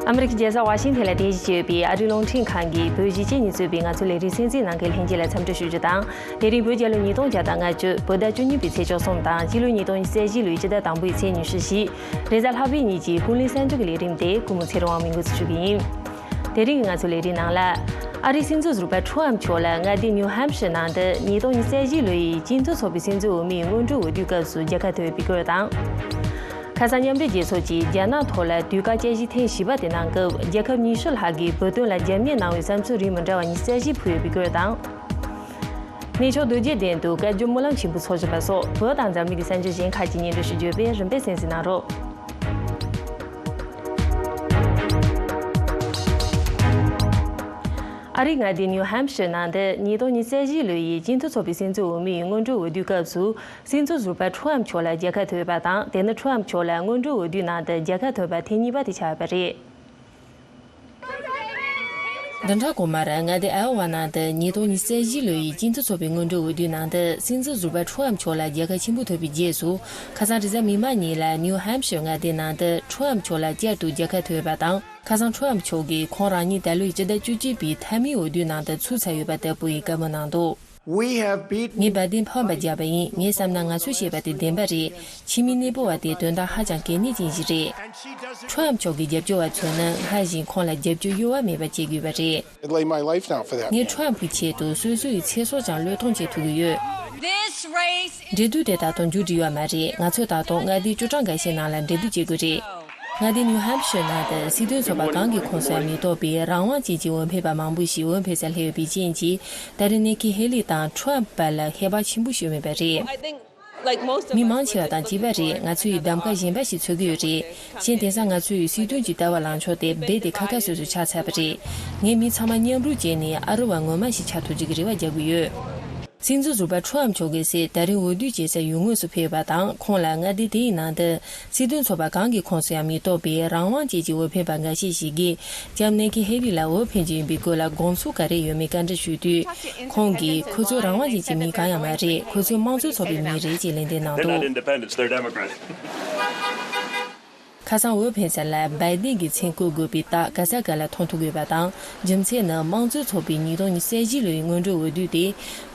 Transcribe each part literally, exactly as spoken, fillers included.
ཨ་མི་རི་ཀའི་རྒྱལ་ས་ཝ་ཤིང་ཐན་ལ་རྟེན་གཞི་བྱས་ཡོད་པའི་ཨ་རིའི་རླུང་འཕྲིན་ཁང་གི་བོད་གཞིས་བྱེས་གཉིས་གཙོས་པའི་ང་ཚོའི་ལས་རིམ་གསན་གཟིགས་གནང་མཁན་ལྷན་རྒྱས་ལ་འཚམས་འདྲི་ཞུ་རྒྱུ་དང་། དེ་རིང་བོད་རྒྱལ་ལོ་ཉིས་སྟོང་བརྒྱ་དང་ལྔ་བཅུ་བོད་ཟླ་བཅུ་གཉིས་པའི་ཚེས་བཅུ་གསུམ་དང་སྤྱི་ལོ་ཉིས་སྟོང་ཉི་ཤུ་རྩ་བཞི་ལོའི་སྤྱི་ཟླ་དང་པོའི་ཚེས་ཉི་ཤུ་བཞི། རེས་གཟའ་ལྷག་པའི་ཉིན་གྱི་ཀུན་གླེང་གསར་འགྱུར་གྱི་ལས་རིམ་དེ་སྐུ་ངོ་ཚེ་རིང་དབང་མོས་འགོ་འཛུགས་ཞུ་གི་ཡིན། དེ་རིང་གི་ང་ཚོའི་ལས་རིམ་ནང་ལ། ཨ་རིའི་སྲིད་འཛིན་ཟུར་པ་ཁྲོམ་མཆོག་ལ་མངའ་སྡེ་ནིའུ་ཧམ་ཤིར་ནང་དུ་ཉིས་སྟོང་ཉི་ཤུ་རྩ་བཞི་ལོའི་སྤྱི་མཐུན་ཚོགས་པའི་སྲིད་འཛིན་འོས་མིའི་སྔོན་འགྲོའི་འོས་བསྡུའི་སྐབས་སུ་རྒྱལ་ཁ་ཐོབ་ཡོད་པའི་སྐོར་དང་། ཁ་སང་མཉམ་འབྲེལ་རྒྱལ་ཚོགས་ཀྱིས་རྒྱ་ནག་ཐོག་ལ་དུས་བཀག་བསྐྱར་ཞིབ་ཐེངས་བཞི་པ་དེ་གནང་སྐབས། རྒྱལ་ཁབ་ཉི་ཤུ་ལྷག་གིས་བོད་དོན་ལ་རྒྱབ་གཉེར་གནང་བའི་བསམ་ཚུལ་རིགས་མི་འདྲ་བ་ཉི་ཤུ་རྩ་བཞི་ཕུལ་ཡོད་པའི་སྐོར་དང་། གནས་མཆོག་རྡོ་རྗེ་གདན་དུ་བཀའ་བརྒྱུད་སྨོན་ལམ་ཆེན་པོ་འཚོགས་བཞིན་པ་སོགས། བོད་དང་འཛམ་གླིང་གི་གསར་འགྱུར་གཞན་ཁག་ཅིག་སྙན་སྒྲོན་ཞུ་རྒྱུ་ཡོད་པས། རིམ་པས་གསན་གཟིགས་གནང་རོགས། ཨ་རིའི་མངའ་སྡེ་ནིའུ་ཧམ་ཤིར་ནང་དུ་ཉིས་སྟོང་ཉི་ཤུ་རྩ་བཞི་ལོའི་སྤྱི་མཐུན་ཚོགས་པའི་སྲིད་འཛིན་འོས་མིའི་སྔོན་འགྲོའི་འོས་བསྡུའི་སྐབས་སུ། སྲིད་འཛིན་ཟུར་པ་ཁྲོམ་མཆོག་ལ་རྒྱལ་ཁ་ཐོབ་ཡོད་པ་དང་། དེ་ནི་ཁྲོམ་མཆོག་ལ་སྔོན་འགྲོའི་འོས་བསྡུའི་ནང་དུ་རྒྱལ་ཁ་ཐོབ་པ་ཐེངས་གཉིས་པ་དེ་ཆགས་ཡོད་པ་རེད། བདུན་ཕྲག་གོང་མར་མངའ་སྡེ་ཨའོ་ཝ་ནང་དུ་ཉིས་སྟོང་ཉི་ཤུ་རྩ་བཞི་ལོའི་སྤྱི་མཐུན་ཚོགས་པའི་སྔོན་འགྲོའི་འོས་བསྡུའི་ནང་དུ་སྲིད་འཛིན་ཟུར་པ་ཁྲོམ་མཆོག་ལ་རྒྱལ་ཁ་ཆེན་པོ་ཐོབ་པའི་རྗེས་སུ། ཁ་སང་རེས་གཟའ་མིག་དམར་ཉིན་ལ་ནིའུ་ཧམ་ཤིར་མངའ་སྡེ་ནང་དུ་ཁྲོམ་མཆོག་ལ་བསྐྱར་དུ་རྒྱལ་ཁ་ཐོབ་ཡོད་པ་དང་། ཁ་སང་ཁྲོམ་མཆོག་གིས་ཁོང་རང་ཉིད་ད་ལོའི་སྤྱི་ཟླ་བཅུ་གཅིག་པའི་མཐའ་མའི་འོས་བསྡུའི་ནང་དུ་ཚུད་ཚར་ཡོད་པ་ལྟ་བུ་ཡི་བཀའ་མོལ་གནང་འདུག We have beaten ངས་བའི་ཌེན་ཕམ་པ་བརྒྱབ་པ་ཡིན། ངའི་བསམ་ན་ང་ཚོས་བཤད་པ་དེ་བདེན་པ་རེད། ཕྱི་མིའི་གནས་སྤོ་བ་དེ་དོན་དག་ཧ་ཅང་གལ་གནད་ཅན་ཞིག་རེད། ཁྲོམ་མཆོག་གི་རྒྱབ་སྐྱོར་བ་ཚོས་ནི་སྔར་བཞིན་ཁོང་ལ་རྒྱབ་སྐྱོར་གཡོ་བ་མེད་པ་བྱེད་དགོས་པ་རེད། I'd lay my life down for that ངས man. ཁྲོམ་གྱི་ཆེད་དུ་སོ་སོ་ཡི་ཚེ་སྲོག་ཀྱང་བློས་གཏོང་བྱེད་ཐུབ་ཀྱི་ཡོད། འགྲན་བསྡུར་དེ་ད་དུང་མཇུག་བསྒྲིལ་བ་མ་རེད། ང་ཚོས་ད་དུང་མངའ་སྡེ་བཅུ་གྲངས་འགའ་ཤས་ནང་ལ་འགྲན་བསྡུར་བྱེད་དགོས་རེད། མངའ་སྡེ་ནིའུ་ཧམ་ཤིར་ནང་དུ་སྲིད་དོན་ཚོགས་པ་གང་གི་ཁོངས་སུ་ཡང་མི་གཏོགས་པའི་རང་དབང་ཅན་གྱི་འོས་འཕེན་པ་མང་པོ་ཞིག་འོས་འཕེན་སར་སླེབས་ཡོད་པའི་རྐྱེན་གྱིས། ད་རེས་ནེ་ཀི་ཧེ་ལི་དང་ཁྲོམ་བར་ལ་ཁྱད་པར་ཆེན་པོ་ཞིག་ཡོད་མེད་པ་རེད། མི་མང་ཆེ་བ་དང་གཅིག་པ་རེད། ང་ཚོ་ཡི་གདམ་ག་གཞན་པ་ཞིག་འཚོལ་གྱི་ཡོད་རེད། གཞན་དེང་སང་ང་ཚོ་ཡི་སྲིད་དོན་གྱི་ལྟ་བ་ལངས་ཕྱོགས་དེ་རྦད་དེ་ཁ་ཁ་སོ་སོ་ཆགས་ཚར་བ་རེད། ངས་མི་ཚང་མ་མཉམ་རུབ་བྱས་ནས་ཨ་རི་བ་ངོ་མ་ཞིག་ཆགས་ཐུབ་རྒྱུ་གི་རེ་བ་རྒྱག་གི་ཡོད། སྲིད་འཛིན་ཟུར་པ་ཁྲོམ་མཆོག་གི་སྲས་ད་རིང་འོས་བསྡུ་བྱེད་སར་ཡུལ་དངོས་སུ་ཕེབས་པ་དང་། ཁོང་ལ་མངའ་སྡེ་དེའི་ནང་དུ་སྲིད་དོན་ཚོགས་པ་གང་གི་ཁོངས་སུ་ཡང་མི་གཏོགས་པའི་རང་དབང་ཅན་གྱི་འོས་འཕེན་པ་འགའ་ཤས་ཤིག་གིས་ལྕམ་ནེ་ཀི་ཧེ་ལི་ལ་འོས་འཕེན་གྱི་ཡིན་པའི་སྐོར་ལ་དགོངས་ཚུལ་ག་རེ་ཡོད་མེད་བཀའ་འདྲི་ཞུས་དུས། ཁོང་གིས་ཁོ་ཚོ་རང་དབང་ཅན་གྱི་མི་གང་ཡང་མ་རེད། ཁོ་ཚོ་དམངས་གཙོའི་ཚོགས་པའི་མི་རེད་ཅེས་ལན་འདེབས་གནང་འདུག They're not independents, they're Democrats. ཁ་སང་འོས་འཕེན་ས་ལ་བའི་ཌེན་གྱི་མཚན་བཀོད་དགོས་པའི་རྟགས་ག་ས་ག་ལ་མཐོང་ཐུབ་ཡོད་པ་དང་། རྒྱུ་མཚན་ནི་དམངས་གཙོའི་ཚོགས་པའི་ཉིས་སྟོང་ཉི་ཤུ་རྩ་བཞི་ལོའི་སྔོན་འགྲོའི་འོས་བསྡུ་དེ་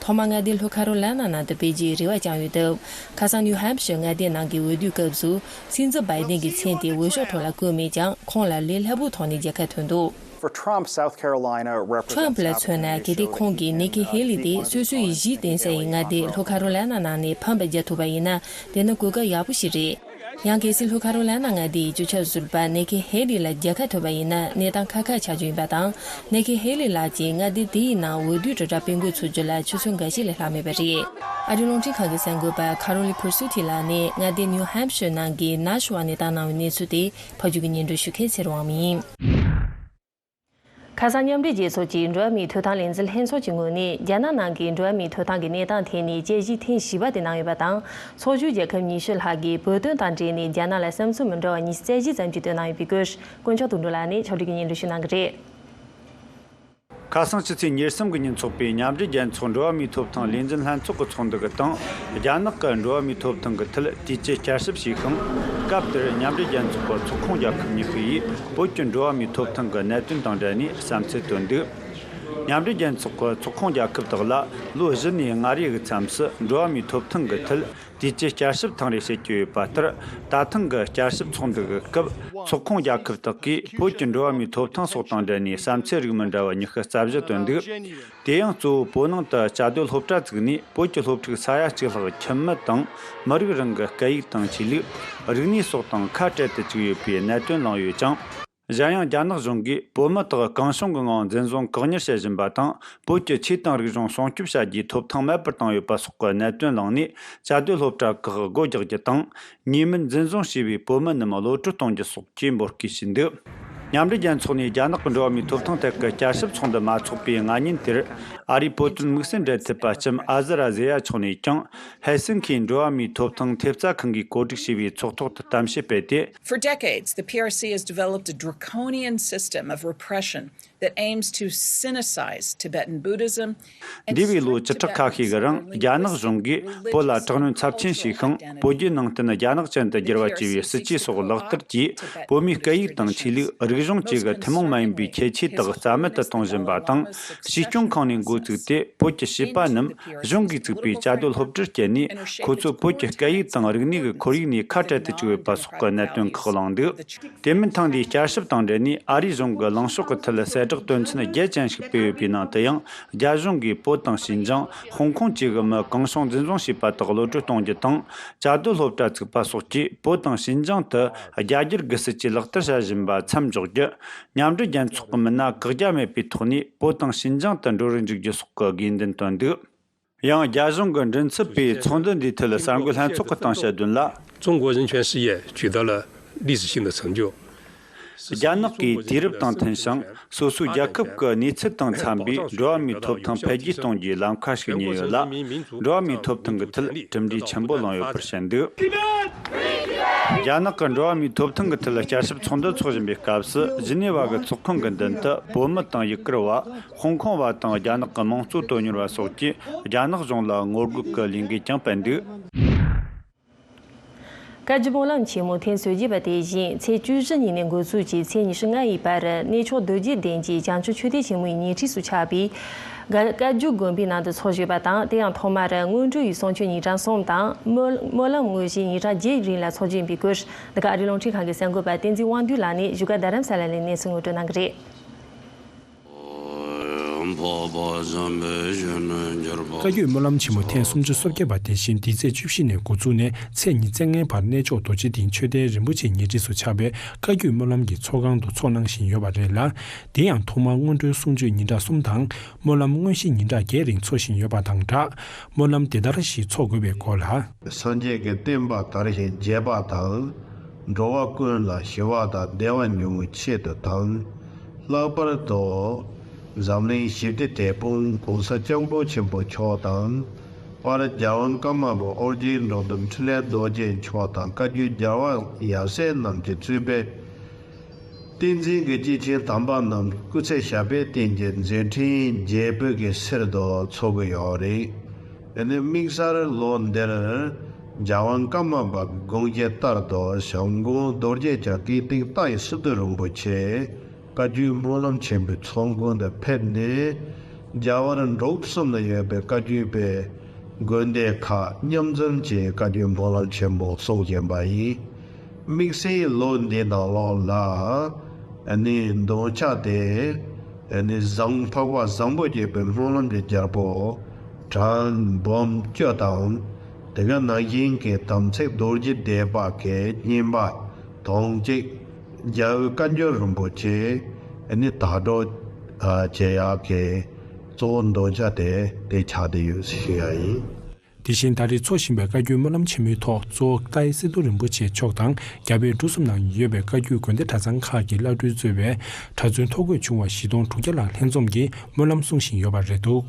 ཐོག་མ་མངའ་སྡེ་ལྷོ་ཁ་རོ་ལ་ན་ནང་དུ་སྤེལ་རྒྱུའི་རེ་བ་བཅངས་ཡོད་སྟབས། ཁ་སང་ནིའུ་ཧམ་ཤིར་མངའ་སྡེ་ནང་གི་འོས་བསྡུའི་སྐབས་སུ་སྲིད་འཛིན་བའི་ཌེན་གྱི་མཚན་དེ་འོས་ཤོག་ཐོག་ལ་བཀོད་མེད་ཀྱང་། ཁོང་ལ་ལས་སླ་པོའི་ཐོག་ནས་རྒྱལ་ཁ་ཐོབ་འདུག For Trump, South Carolina represents ཁྲོམ་ལ་མཚོན་ན། གལ་ཏེ་ཁོང་གིས་ནེ་ཀི་ཧེ་ལི་དེ་སོ་སོའི་གཞིས་བརྟེན་ས་ཡི་མངའ་སྡེ་ལྷོ་ཁ་རོ་ལ་ན་ནང་ནས་ཕམ་པ་རྒྱག་ཐུབ་པ་ཡིན་ན། དེ་ནི་གོ་སྐབས་ཡག་པོ་ཞིག་རེད། ཡང་། གལ་སྲིད་ལྷོ་ཁ་རོ་ལ་ན་མངའ་སྡེ་ཡི་གཅིག་ཆ་ཟུར་པ་ནེ་ཀི་ཧེ་ལི་ལ་རྒྱལ་ཁ་ཐོབ་པ་ཡིན་ན། གནས་སྟངས་ཁག་ཁག་ཆགས་རྒྱུ་ཡིན་པ་དང་། ནེ་ཀི་ཧེ་ལི་ལགས་ཀྱིས་མངའ་སྡེ་དེའི་ནང་འོས་བསྡུའི་དྲིལ་བསྒྲགས་སྤེལ་འགོ་ཚུགས་རྒྱུ་ལ་ཆུ་ཚོད་འགའ་ཤས་ལས་ལྷག་མེད་པ་རེད། ཨ་རིའི་རླུང་འཕྲིན་ཁང་གི་གསར་འགོད་པ་ཁ་རོ་ལི་ཕུར་སུ་ཐི་ལགས་ནས་མངའ་སྡེ་ནིའུ་ཧམ་ཤིར་ནང་གི་ནཱ་ཤུ་ཝར་ནས་བཏང་གནང་བའི་གནས་ཚུལ་དེ་ཕབ་སྒྱུར་གྱིས་སྙན་སྒྲོན་ཞུ་མཁན་ཚེ་རིང་དབང་མོ་ཡིན། ཁ་སང་མཉམ་འབྲེལ་རྒྱལ་ཚོགས་ཀྱི་འགྲོ་བ་མིའི་ཐོབ་ཐང་ལས་འཛིན་ལྷན་ཚོགས་ཀྱི་ངོས་ནས་རྒྱ་ནག་ནང་གི་འགྲོ་བ་མིའི་ཐོབ་ཐང་གི་གནས་སྟངས་ཐད་ནས་དཔྱད་ཞིབ་ཐེངས་བཞི་པ་དེ་གནང་ཡོད་པ་དང་། ཚོགས་ཞུགས་རྒྱལ་ཁབ་ཉི་ཤུ་ལྷག་གིས་བོད་དོན་དང་འབྲེལ་ནས་རྒྱ་ནག་ལ་བསམ་ཚུལ་མི་འདྲ་བ་ཉི་ཤུ་རྩ་བཞི་ཙམ་ཞིག་བཏོན་གནང་ཡོད་པའི་སྐོར། དཀོན་མཆོག་དོན་གྲུབ་ལགས་ནས་ཕྱོགས་སྒྲིག་གིས་སྙན་སྒྲོན་ཞུ་གནང་གི་རེད། ཁ་སང་ཕྱི་ཚེས་ཉེར་གསུམ་གྱི་ཉིན་འཚོགས་པའི་མཉམ་འབྲེལ་རྒྱལ་ཚོགས་འགྲོ་བ་མིའི་ཐོབ་ཐང་ལས་འཛིན་ལྷན་ཚོགས་ཀྱི་ཚོགས་འདུ་གི་སྟེང་། རྒྱ་ནག་གི་འགྲོ་བ་མིའི་ཐོབ་ཐང་གི་ཐད་དུས་ཆེན་བསྐྱར་ཞིབ་བྱས་ཤིང་། སྐབས་དེར་མཉམ་འབྲེལ་རྒྱལ་ཚོགས་ཀྱི་ཚོགས་ཁོངས་རྒྱལ་ཁབ་གཉིས་པོ་ཡིས་བོད་ཀྱི་འགྲོ་བ་མིའི་ཐོབ་ཐང་གི་གནད་དོན་དང་འབྲེལ་ནས་བསམ་ཚུལ་བཏོན་འདུག་མཉམ་འབྲེལ་རྒྱལ་ཚོགས་ཀྱི་ཚོགས་ཁོངས་རྒྱལ་ཁབ་དག་ལ་ལོ་བཞི་ནས་ལྔ་རེ་གི་མཚམས་སུ་འགྲོ་བ་མིའི་ཐོབ་ཐང་གི་ཐད་དུས་ཆེན་བསྐྱར་ཞིབ་ཐེངས་རེ་བྱེད་ཀྱི་ཡོད་པ་ལྟར། ད་ཐེངས་ཀྱི་བསྐྱར་ཞིབ་ཚོགས་འདུ་གི་སྐབས་ཚོགས་ཁོངས་རྒྱལ་ཁབ་དག་གིས་བོད་ཀྱི་འགྲོ་བ་མིའི་ཐོབ་ཐང་སོགས་དང་འབྲེལ་ནས་བསམ་ཚུལ་རིགས་མི་འདྲ་བ་ཉི་ཤུ་རྩ་བཞི་བཏོན་འདུག་དེ་ཡང་གཙོ་བོ་བོད་ནང་དུ་བཅའ་སྡོད་སློབ་གྲྭ་བཙུགས་ནས་བོད་ཀྱི་སློབ་ཕྲུག་ས་ཡ་གཅིག་ལྷག་ཁྱིམ་མི་དང་མི་རིགས་རང་གི་སྐད་ཡིག་དང་ཆོས་ལུགས། རིག་གནས་སོགས་དང་ཁ་བྲལ་དུ་བཅུག་ཡོད་པའི་གནད་དོན་གླེང་ཡོད་ཅིང་། གཞན་ཡང་། རྒྱ་ནག་གཞུང་གིས་བོད་མི་དག་གང་བྱུང་གི་ངང་འཛིན་བཟུང་བཀག་ཉར་བྱེད་བཞིན་པ་དང་། བོད་ཀྱི་ཆོས་དང་རིག་གཞུང་སྲུང་སྐྱོབ་བྱ་རྒྱུའི་ཐོབ་ཐང་མེད་པར་བཏང་ཡོད་པ་སོགས་ཀྱི་གནད་དོན་གླེང་ནས། བཅའ་སྡོད་སློབ་གྲྭ་ཁག་སྒོ་རྒྱག་རྒྱུ་དང་། ཉེས་མེད་འཛིན་བཟུང་བྱས་པའི་བོད་མི་རྣམས་གློད་གྲོལ་གཏོང་རྒྱུ་སོགས་ཀྱི་འབོད་སྐུལ་བྱས་འདུག་མཉམ་འབྲེལ་རྒྱལ་ཚོགས་ནས་རྒྱ་ནག་གི་འགྲོ་བ་མིའི་ཐོབ་ཐང་ཐད་ཀྱི་བསྐྱར་ཞིབ་ཚོགས་འདུ་མ་འཚོགས་པའི་སྔ་ཉིན་དེར། ཨ་རིའི་བོད་དོན་དམིགས་བསལ་འབྲེལ་མཐུད་པ་ལྕམ་ཨ་ཟི་ར་ཟེ་ཡ་མཆོག་ནས་ཀྱང་ཧེལ་སིན་ཁིའི་འགྲོ་བ་མིའི་ཐོབ་ཐང་ཐེབས་རྩ་ཁང་གིས་གོ་སྒྲིག་བྱས་པའི་ཚོགས་ཐོག་ཏུ་གཏམ་བཤད་སྤེལ་ཏེ། For decades, the P R C has developed a draconian system of repression that aims to sinicize Tibetan Buddhism and འདས་པའི་ལོ་བཅུ་ཕྲག་ཁ་ཤས་ཀྱི་རིང་རྒྱ་ནག་གཞུང་གིས་བོད་ལ་དྲག་གནོན་ཚབས་ཆེན་བྱས་ཤིང་། བོད་བརྒྱུད་ནང་བསྟན་རྒྱ་ནག་ཅན་དུ་བསྒྱུར་བ་བཅས་པའི་སྲིད་ཇུས་སོགས་ལག་བསྟར་གྱིས། བོད་མིའི་སྐད་ཡིག་དང་ཆོས་ལུགས། རིག་གཞུང་བཅས་ཀྱི་ཐུན་མོང་མ་ཡིན་པའི་ཁྱད་ཆོས་དག་རྩ་མེད་དུ་གཏོང་བཞིན་པ་དང་། ཞི་སྐྱོང་ཁང་ནས་འགོ་བཙུགས་ཏེ། བོད་ཀྱི་བྱིས་པ་རྣམས་གཞུང་གིས་བཙུགས་པའི་བཅའ་སྡོད་སློབ་གྲྭར་བསྐྱལ་ནས། ཁོ་ཚོ་བོད་ཀྱི་སྐད་ཡིག་དང་རིག་གནས་ཀྱི་ཁོར་ཡུག་ནས་ཁ་བྲལ་དུ་བཅུག་ཡོད་པ་སོགས་ཀྱི་གནད་དོན་ཁག་གླེང་འདུག་དེ་མིན་ཐེངས་འདིའི་བསྐྱར་ཞིབ་དང་འབྲེལ་ནས། ཨ་རིའི་གཞུང་གིས་གླེང་ཕྱོགས་ཀྱི་ཐད་གསལ་བསྒྲགས་དོན་ཚན་བརྒྱད་ཅན་ཞིག་སྤེལ་ཡོད་པའི་ནང་དུ་ཡང་། རྒྱ་གཞུང་གིས་བོད་དང་ཞིན་ཅང་། ཧོང་ཀོང་བཅས་ཀྱི་མི་གང་བྱུང་འཛིན་བཟུང་བྱས་པ་དག་གློད་བཀྲོལ་གཏོང་རྒྱུ་དང་། བཅའ་སྡོད་སློབ་གྲྭ་བཙུགས་པ་སོགས་ཀྱིས་བོད་དང་ཞིན་ཅང་དུ་རྒྱ་སྒྱུར་དགོས་སྲིད་ཀྱི་ལག་བསྟར་བྱ་བཞིན་པ་མཚམས་འཇོག་རྒྱུ། མཉམ་འབྲེལ་རྒྱལ་ཚོགས་ཀྱི་མི་སྣ་བཀག་རྒྱ་མེད་པའི་ཐོག་ནས་བོད་དང་ཞིན་ཅང་དུ་འགྲོ་རུ་འཇུག་རྒྱུ་སོགས་ཀྱི་དགོས་འདུན་བཏོན་འདུག་ཡང་རྒྱ་གཞུང་གི་མགྲིན་ཚབ་པས་ཚོགས་འདུ་འདིའི་ཐད་གསར་འགོད་ལྷན་ཚོགས་ཀྱི་སྟེང་བཤད་དོན་ལ། 中国人权事业取得了历史性的成就。 རྒྱ་ནག་གིས་དུས་རབས་དང་མཐུན་ཞིང་། སོ་སོའི་རྒྱལ་ཁབ་ཀྱི་གནས་ཚུལ་དང་འཚམ་པའི་འགྲོ་བ་མིའི་ཐོབ་ཐང་འཕེལ་རྒྱས་གཏོང་རྒྱུའི་ལམ་ཁ་ཞིག་རྙེད་ཡོད་ལ། འགྲོ་བ་མིའི་ཐོབ་ཐང་གི་ཐད་གྲུབ་འབྲས་ཆེན་པོ་བླངས་ཡོད་པར་བཤད་འདུག་རྒྱ་ནག་གི་འགྲོ་བ་མིའི་ཐོབ་ཐང་གི་ཐད་བསྐྱར་ཞིབ་ཚོགས་འདུ་འཚོགས་བཞིན་པའི་སྐབས་སུ། ཇི་ནི་ཝ་གི་ཚོགས་ཁང་གི་མདུན་དུ་བོད་མི་དང་ཡུ་གུར་བ། ཧོང་ཀོང་བ་དང་རྒྱ་ནག་གི་དམངས་གཙོ་དོན་གཉེར་བ་སོགས་ཀྱིས་རྒྱ་ནག་གཞུང་ལ་ངོ་རྒོལ་གྱི་ལས་འགུལ་ཀྱང་སྤེལ་འདུག་བཀའ་བརྒྱུད་སྨོན་ལམ་ཆེན་མོ་ཐེངས་སོ་བརྒྱད་པ་དེ་བཞིན་ཚེས་བཅུ་བཞི་ཉིན་ནས་འགོ་འཛུགས་ཀྱིས་ཚེས་ཉི་ཤུ་ལྔ་ཡི་བར་གནས་མཆོག་རྡོ་རྗེ་གདན་གྱི་བྱང་ཆུབ་མཆོད་རྟེན་ཆེན་མོའི་ཉེ་འཁྲིས་སུ་ཆགས་པའི་བཀའ་བཀའ་བརྒྱུད་དགོན་པའི་ནང་དུ་འཚོགས་བཞིན་པ་དང་། དེ་ཡང་ཐོག་མར་སྔོན་འགྲོ་ཡི་གསུང་ཆོས་ཉིན་གྲངས་གསུམ་དང་། སྨོན་སྨོན་ལམ་དངོས་གཞི་ཉིན་གྲངས་བརྒྱད་རིང་ལ་འཚོགས་རྒྱུ་ཡིན་པའི་སྐོར། འདི་ག་ཨ་རིའི་རླུང་འཕྲིན་ཁང་གི་གསར་འགོད་པ་བསྟན་འཛིན་དབང་འདུས་ལགས་ནས་བཞུགས་སྒར་རྡ་རམ་ས་ལ་ནས་གནས་ཚུལ་ངོ་སྤྲོད་གནང་གི་རེད། བཀའ་བརྒྱུད་སྨོན་ལམ་ཆེན་མོ་ཐེངས་སུམ་ཅུ་སོ་བརྒྱད་པ་དེ་བཞིན་འདི་ཚེས་བཅུ་བཞི་ནས་འགོ་བཙུགས་ནས་ཚེས་ཉི་ཤུ་རྩ་ལྔའི་བར་གནས་མཆོག་རྡོ་རྗེ་གདན་མཆོད་རྟེན་རིན་པོ་ཆེའི་ཉེ་འཁྲིས་སུ་ཆགས་པའི་བཀའ་བརྒྱུད་སྨོན་ལམ་གྱི་ཚོགས་ཁང་དུ་འཚོགས་གནང་བཞིན་ཡོད་པ་རེད་ལ། དེ་ཡང་ཐོག་མར་སྔོན་འགྲོའི་གསུང་ཆོས་ཉིན་གྲངས་གསུམ་དང་། སྨོན་ལམ་དངོས་གཞི་ཉིན་གྲངས་བརྒྱད་རིང་འཚོགས་བཞིན་ཡོད་པ་དང་སྦྲགས། སྨོན་ལམ་དེ་ལྟར་ཞིག་འཚོགས་དགོས་པའི་སྐོར་ལ། སངས་རྒྱས་ཀྱི་བསྟན་པ་དར་ཞིང་རྒྱས་པ་དང་། འགྲོ་བ་ཀུན་ལ་ཞི་བ་དང་བདེ་བ་འབྱུང་བའི་ཆེད་དུ་དང་། ལྷག་པར་དུ་འཛམ་གླིང་ཞི་བདེ་དེད་དཔོན་༸གོང་ས་༸སྐྱབས་མགོན་ཆེན་པོ་མཆོག་དང་། དཔལ་རྒྱལ་བ་ཀརྨ་པ་ཨོ་རྒྱན་འབྲོམ་སྟོན་འཕྲིན་ལས་རྡོ་རྗེ་མཆོག་དང་། བཀའ་བརྒྱུད་རྒྱལ་བ་ཡབ་སྲས་རྣམས་ཀྱིས་གཙོས་པའི་བསྟན་འཛིན་གྱི་སྐྱེས་ཆེན་དམ་པ་རྣམས་སྐུ་ཚེ་ཞབས་པད་བརྟན་གྱི་མཛད་འཕྲིན་རྒྱས་པོ་གི་ཕྱིར་དུ་འཚོགས་ཀྱི་ཡོད་རེད། དེ་ནས་དམིགས་བསལ་ལོ་འདིར་རྒྱལ་དབང་ཀརྨ་པ་དགོངས་བཞེད་ལྟར་དུ་ཞང་ཀུང་རྡོ་རྗེ་འཆང་ཀིརྟི་ཏའི་སི་ཏུ་རིན་པོ་ཆེ་བཀའ་བརྒྱུད་སྨོན་ལམ་ཆེན་མོའི་ཚོགས་མགོན་དུ་ཕེབས་ནས། རྒྱལ་བ་འབྲུག་གསུམ་ལ་ཡོད་པའི་བཀའ་བརྒྱུད་པའི་དགོན་སྡེ་ཁག་མཉམ་འཛོམས་ཀྱིས་བཀའ་བརྒྱུད་སྨོན་ལམ་ཆེན་མོ་གསུང་བཞིན་པ་ཡིན། དམིགས་བསལ་ལོ་འདི་ནང་ལོགས་ལ་ནི་འདོན་ཆ་དེ་ནི་བཟང་འཕགས་པ་བཟང་པོ་སྐྱེས་པའི་སྨོན་ལམ་གྱི་རྒྱལ་པོ་གྲངས་འབུམ་བཅུ་དང་། དེ་ག་ནང་བཞིན་གྱི་དམ་ཚིག་རྡོ་རྗེ་གདན་པ་གི་བསྙེན་པ་དང་གཅིག་རྒྱལ་བའི་བཀའ་འགྱུར་རིན་པོ་ཆེ་ནི་དག་སྒྲུབ་བྱེད་ཡག་གི་གཙོ་བོ་འདོན་ཆ་དེ་དེ་ཆགས་བསྡད་ཡོད་ཞུ་ཡ་ཡིན། དེ་བཞིན་ད་རེས་འཚོགས་བཞིན་པའི་བཀའ་བརྒྱུད་སྨོན་ལམ་ཆེན་མོའི་ཐོག་གཙོ་བོ་ཏཱའི་སི་ཏུ་རིན་པོ་ཆེ་མཆོག་དང་རྒྱ་བལ་འབྲུག་གསུམ་ནང་ཡོད་པའི་བཀའ་བརྒྱུད་དགོན་སྡེ་གྲྭ་ཚང་ཁག་གི་བླ་སྤྲུལ་གཙོས་པའི་གྲྭ་བཙུན་ཐོ་འགོད་བྱུང་བ་བཞི་སྟོང་དྲུག་བརྒྱ་ལྷག་ལྷན་འཛོམས་ཀྱིས་སྨོན་ལམ་གསུང་བཞིན་ཡོད་པ་རེད་འདུག་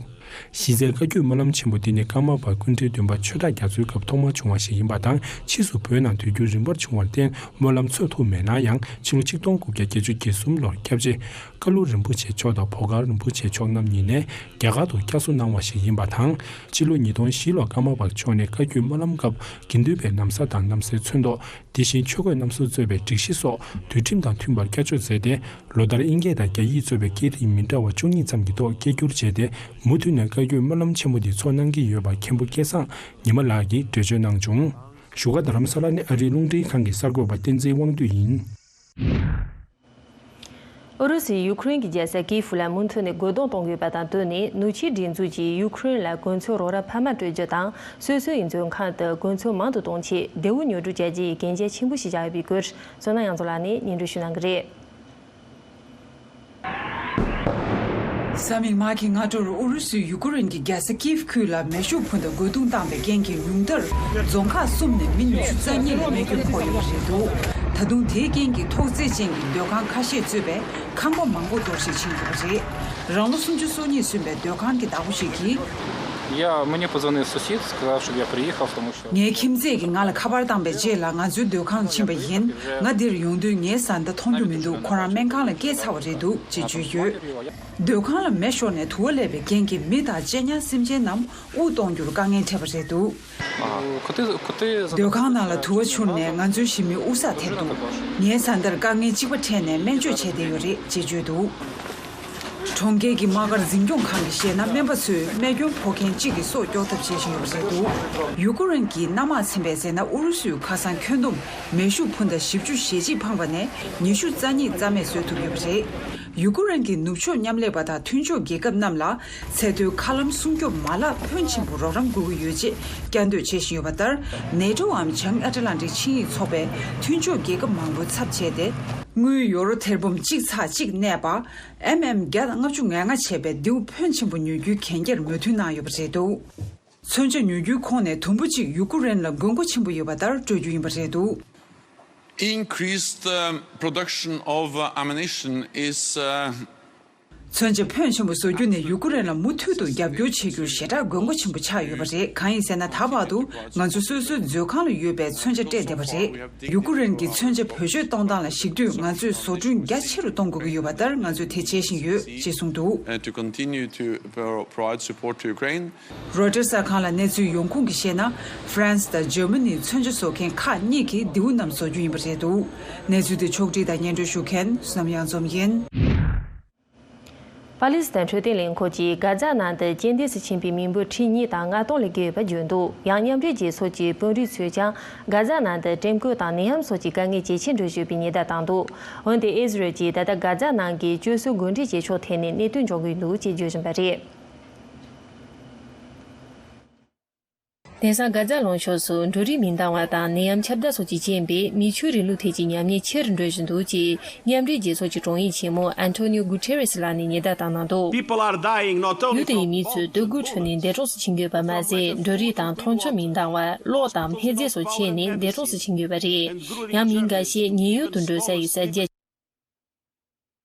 གཞི་རྩའི་བཀའ་བརྒྱུད་སྨོན་ལམ་ཆེན་མོ་འདི་ནི་ཀརྨ་པ་ཀུན་གྲོལ་སྟོན་པ་ཆོས་གྲགས་རྒྱ་མཚོའི་སྐབས་ཐོག་མར་བྱུང་བ་ཞིག་ཡིན་པ་དང་། ཕྱིས་སུ་བོད་ནང་དུས་འགྱུར་རིམ་པར་བྱུང་བར་བརྟེན་སྨོན་ལམ་འཚོགས་ཐུབ་མེད་ན་ཡང་། ཕྱི་ལོ་ཆིག་སྟོང་དགུ་བརྒྱ་བརྒྱད་ཅུ་གྱ་གསུམ་ལོར་སྐྱབས་རྗེ་ཀ་ལུ་རིན་པོ་ཆེ་མཆོག་དང་བོ་དཀར་རིན་པོ་ཆེ་མཆོག་རྣམ་གཉིས་ནས་རྒྱ་གར་དུ་བསྐྱར་གསོ་གནང་བ་ཞིག་ཡིན་པ་དང་། སྤྱི་ལོ་ཉིས་སྟོང་བཞི་ལོར་ཀརྨ་པ་མཆོག་ནས་བཀའ་བརྒྱུད་སྨོན་ལམ་སྐབས་དགེ་འདུན་པའི་ན་བཟའ་དང་ན་བཟའི་ཚོན་མདོག་དེ་བཞིན་ཆོས་གོས་རྣམ་གསུམ་གཙོས་པའི་སྒྲིག་གཞི་སོགས་དུས་ཁྲིམས་དང་མཐུན་པར་བསྐྱར་བཅོས་མཛད་དེ། ལོ་ལྟར་དབྱིན་སྐད་དང་རྒྱ་ཡིག་གཙོས་པའི་སྐད་རིགས་མི་འདྲ་བ་བཅུ་གཉིས་ཙམ་གྱི་ཐོག་སྐད་བསྒྱུར་བྱས་ཏེ། མུ་མཐུད་ནས་བཀའ་བརྒྱུད་སྨོན་ལམ་ཆེན་མོ་འདི་འཚོགས་གནང་གི་ཡོད་པ་མཁན་པོ་སྐལ་བཟང་ཉི་མ་ལགས་ཀྱིས་འགྲེལ་བརྗོད་གནང་བྱུང་། བཞུགས་སྒར་རྡ་རམ་ས་ལ་ནས་ཨ་རིའི་རླུང་འཕྲིན་ཁང་གི་གསར་འགོད་པ་བསྟན་འཛིན་དབང་འདུས་ཡིན། ཨུ་རུ་སུས་ཡུ་ཁུ་རེན་གྱི་རྒྱལ་ས་ཀིའེ་ཧྥུ་ལ་མུ་མཐུད་ནས་རྒོལ་རྡུང་གཏོང་དགོས་པ་དང་བསྟུན་ནས། ནུབ་ཕྱོགས་སྒྲིག་འཛུགས་ཀྱིས་ཡུ་ཁུ་རེན་ལ་གོ་མཚོན་རོགས་རམ་འཕར་མ་སྤྲོད་རྒྱུ་དང་། སོ་སོ་ཡི་མཛོད་ཁང་དུ་གོ་མཚོན་མང་དུ་གཏོང་ཆེད་བདེ་བོ་ཉོ་སྒྲུབ་བྱ་རྒྱུ་ཡི་གན་རྒྱ་ཆེན་པོ་ཞིག་བཞག་ཡོད་པའི་སྐོར། བསོད་ནམས་དབྱངས་མཚོ་ལགས་ནས་སྙན་སྒྲོན་ཞུ་གནང་གི་རེད། གཟའ་མིག་དམར་གྱི་སྔ་དྲོར་ཨུ་རུ་སུས་ཡུ་ཀེ་རེན་གྱི་རྒྱལ་ས་ཀིབ་ཁུལ་ལ་མེ་ཤུགས་འཕུར་མདའ་རྒོལ་རྡུང་བཏང་བའི་རྐྱེན་གྱིས། ཉུང་མཐར་རྫོང་ཁག་གསུམ་ནས་མི་ཉི་ཤུ་རྩ་གཉིས་ལ་རྨས་སྐྱོན་ཕོག་ཡོད་པ་རེད་འདུག་ད་དུང་དེའི་རྐྱེན་གྱིས་ཐོག་བརྩེགས་ཅན་གྱི་སྡོད་ཁང་ཁ་ཤས་གཙོས་པའི་ཁང་པ་མང་པོ་གཏོར་བཤིག་ཕྱིན་ཡོད་པ་རེད། རང་ལོ་སུམ་ཅུ་སོ་གཉིས་སོན་པའི་སྡོད་ཁང་གི་བདག་པོ་ཞིག་གིས། Я, мне позвонил сосед, сказал, чтобы я приехал, потому что... ངའི་ཁྱིམ་མཚེས་ཀྱིས་ང་ལ་ཁ་པར་བཏང་པའི་རྗེས་ལ་ང་ཚོའི་སྡོད་ཁང་ལ་ཕྱིན་པ་ཡིན། ང་འདིར་ཡོང་དུས་ངའི་བཟའ་ཟླ་མཐོང་རྒྱུ་མི་འདུག་ཁོ་རང་སྨན་ཁང་ལ་སྐྱེལ་ཚར་བ་རེད་འདུག་ཅེས་བརྗོད་ཡོད། སྡོད་ཁང་ལ་མེ་ཤོར་ནས་དུ་བ་ལས་པའི་རྐྱེན་གྱིས་མི་དང་གཅེན་ཉར་སེམས་ཅན་རྣམས་དབུགས་གཏོང་རྒྱུར་དཀའ་ངལ་འཕྲད་པ་རེད་འདུག་སྡོད་ཁང་ནང་ལ་དུ་བ་འཕྱུར་ནས་ང་ཚོའི་ཞི་མིའི་དབུགས་བསགས་ཐེབས་འདུག་ངའི་བཟའ་ཟླར་དཀའ་ངལ་གཅིག་པ་འཕྲད་ནས་སྨན་བཅོས་བྱས་བསྡད་ཡོད་རེད་ཅེས་བརྗོད་འདུག་གྲོང་ཁྱེར་གྱི་དམག་སྒར་འཛིན་སྐྱོང་ཁང་གི་བཤད་ན་སྨན་པ་ཚོས་རྨས་སྐྱོན་ཕོག་མཁན་གཅིག་གི་སྲོག་སྐྱོབ་ཐབས་བྱེད་བཞིན་ཡོད་པ་རེད་འདུག་ཡུ་ཀེ་རེན་གྱི་གནམ་དམག་ཚན་པས་ཟེར་ན་ཨུ་རུ་སུས་ཁ་སང་ཁྱོན་བསྡོམས་མེ་ཤུགས་འཕུར་མདའ་བཞི་བཅུ་ཞེ་གཅིག་འཕངས་པ་ནས་ཉི་ཤུ་རྩ་གཉིས་རྩ་མེད་བཟོ་ཐུབ་ཡོད་པ་རེད། ཡུ་ཀེ་རེན་གྱི་ནུབ་ཕྱོགས་མཉམ་ལས་པ་དང་མཐུན་ཕྱོགས་རྒྱལ་ཁབ་རྣམས་ལ་ཚད་མཐོའི་མཁའ་ལམ་སྲུང་སྐྱོབ་མ་ལག་ཕོན་ཆེན་པོ་རོགས་རམ་དགོས་ཀྱི་ཡོད་ཅེས་བསྐྱར་ཟློས་བྱེད་བཞིན་ཡོད་པ་ལྟར། ནེ་ཊོའམ་བྱང་ཨེཊ་ལན་ཊིག་ཆིངས་ཡིག་ཚོགས་པའི་མཐུན་ཕྱོགས་རྒྱལ་ཁབ་མང་པོའི་ཚབ་བྱས་ཏེ། དངུལ་ཡོ་རོ་ཐེར་འབུམ་གཅིག་ཚེག་གཅིག་གནས་པ། ཨེམ་ཨེམ་བརྒྱ་ལྔ་བཅུ་ང་ལྔ་བྱས་པའི་མདེའུ་ཕོན་ཆེན་པོ་ཉོ་རྒྱུའི་གན་རྒྱར་མོས་མཐུན་གནང་ཡོད་པ་རེད་འདུག་མཚོན་ཆ་ཉོ་རྒྱུའི་ཁོངས་ནས་དུམ་བུ་གཅིག་ཡུ་ཀེ་རེན་ལ་དགོས་མཁོ་ཆེན་པོ་ཡོད་པ་ལྟར་སྤྲོད་རྒྱུ་ཡིན་པ་རེད་འདུག Increased um, production of uh, ammunition is uh, མཚོན་ཆ་ཕོན་ཆེན་པོ་བཟོ་རྒྱུ་ནི་ཡུ་ཀེ་རེན་ལ་མུ་མཐུད་དུ་རྒྱབ་སྐྱོར་བྱེད་རྒྱུར་ཞེ་དྲག་དགོས་མཁོ་ཆེན་པོ་ཆགས་ཡོད་པ་རེད། གང་ཡིན་ཟེར་ན་ད་བར་དུ་ང་ཚོ་སོ་སོའི་མཛོད་ཁང་ལ་ཡོད་པའི་མཚོན་ཆ་སྤྲད་བསྡད་པ་རེད། ཡུ་ཀེ་རེན་གྱི་མཚོན་ཆ་བེད་སྤྱོད་གཏོང་སྟངས་ལ་གཞིགས་དུས་ང་ཚོས་བཟོ་སྐྲུན་རྒྱ་ཆེ་རུ་གཏོང་དགོས་ཀྱི་ཡོད་པ་ལྟར་ང་ཚོས་དེ་བྱེད་བཞིན་ཡོད་ཅེས་གསུངས་འདུག uh, to continue to pro- provide support to Ukraine. རོའི་ཊར་གསར་ཁང་ལ་གནས་ཚུལ་ཡོང་ཁུངས་ཀྱིས་བཤད་ན། ཧྥ་རན་སི་དང་འཇར་མ་ནིའི་མཚོན་ཆ་བཟོ་མཁན་ཁག་གཉིས་ཀྱིས་མདེའུ་རྣམས་བཟོ་རྒྱུ་ཡིན་པ་རེད་འདུག་གནས་ཚུལ་དེ་ཕྱོགས་སྒྲིག་དང་སྙན་སྒྲོན་ཞུ་མཁན་བསོད་ནམས་གཡང་འཛོམས་ཡིན། པ་ལི་སི་ཐན་འཕྲོད་བསྟེན་ལས་ཁུངས་ཀྱིས་གྷ་ཛ་ནང་དུ་རྐྱེན་འདས་སུ་ཕྱིན་པའི་མི་འབོར་ཁྲི་གཉིས་དང་ལྔ་སྟོང་ལས་བརྒལ་ཡོད་པ་བརྗོད་འདུག་ཡང་མཉམ་འབྲེལ་རྒྱལ་ཚོགས་ཀྱི་དཔོན་རིགས་ཚོས་ཀྱང་གྷ་ཛ་ནང་དུ་ཀྲེམ་བཀོད་དང་ནད་ཡམས་སོགས་ཀྱི་དཀའ་ངལ་ཇེ་ཆེར་འགྲོ་བཞིན་པའི་ཉེན་བརྡ་བཏང་འདུག་འོན་ཏེ་ཨི་ཟི་རལ་གྱིས་ད་ལྟ་གྷ་ཛ་ནང་གི་བཅོལ་གསོའི་འགོ་འདྲེན་བྱེད་ཕྱོགས་ཐད་ནས་གནད་དོན་འབྱུང་གི་འདུག་ཅེས་བརྗོད་བཞིན་པ་རེད། དེང་སང་གྷ་ཛ་ལུང་ཕྱོགས་སུ་འབྲུ་རིགས་མི་འདང་བ་དང་ནད་ཡམས་ཁྱབ་གདལ་སོགས་ཀྱི་རྐྱེན་པས་མིའི་ཆོས་རིང་ལུགས་ཐད་ཀྱི་ཉམས་ཉེས་ཆེ་རུ་འགྲོ་བཞིན་འདུག་ཅེས་མཉམ་འབྲེལ་རྒྱལ་ཚོགས་ཀྱི་དྲུང་ཡིག་ཆེན་མོ་ཨན་ཊོ་ནིའོ་གུ་ཏེ་རེས་ལགས་ནས་ཉེན་བརྡ་བཏང་གནང་འདུག People are dying not only ཡུལ་དེའི་མི་ཚོས་སྡུག་སྒུལ་ཁྲོད་ནས་འདས་གྲོངས་སུ་ཕྱིན་ཡོད་པ་མ་ཟད། འབྲུ་རིགས་དང་འཐུང་ཆུ་མི་འདང་བ། གློག་དང་སྨན་རྫས་སོགས་ཆད་ནས་འདས་གྲོངས་སུ་ཕྱིན་ཡོད་པ་རེད། ཡང་མི་འགའ་ཤས་ཉེན་གཡོལ་དུ་འགྲོ་ས་ཡི་གསར་རྒྱག་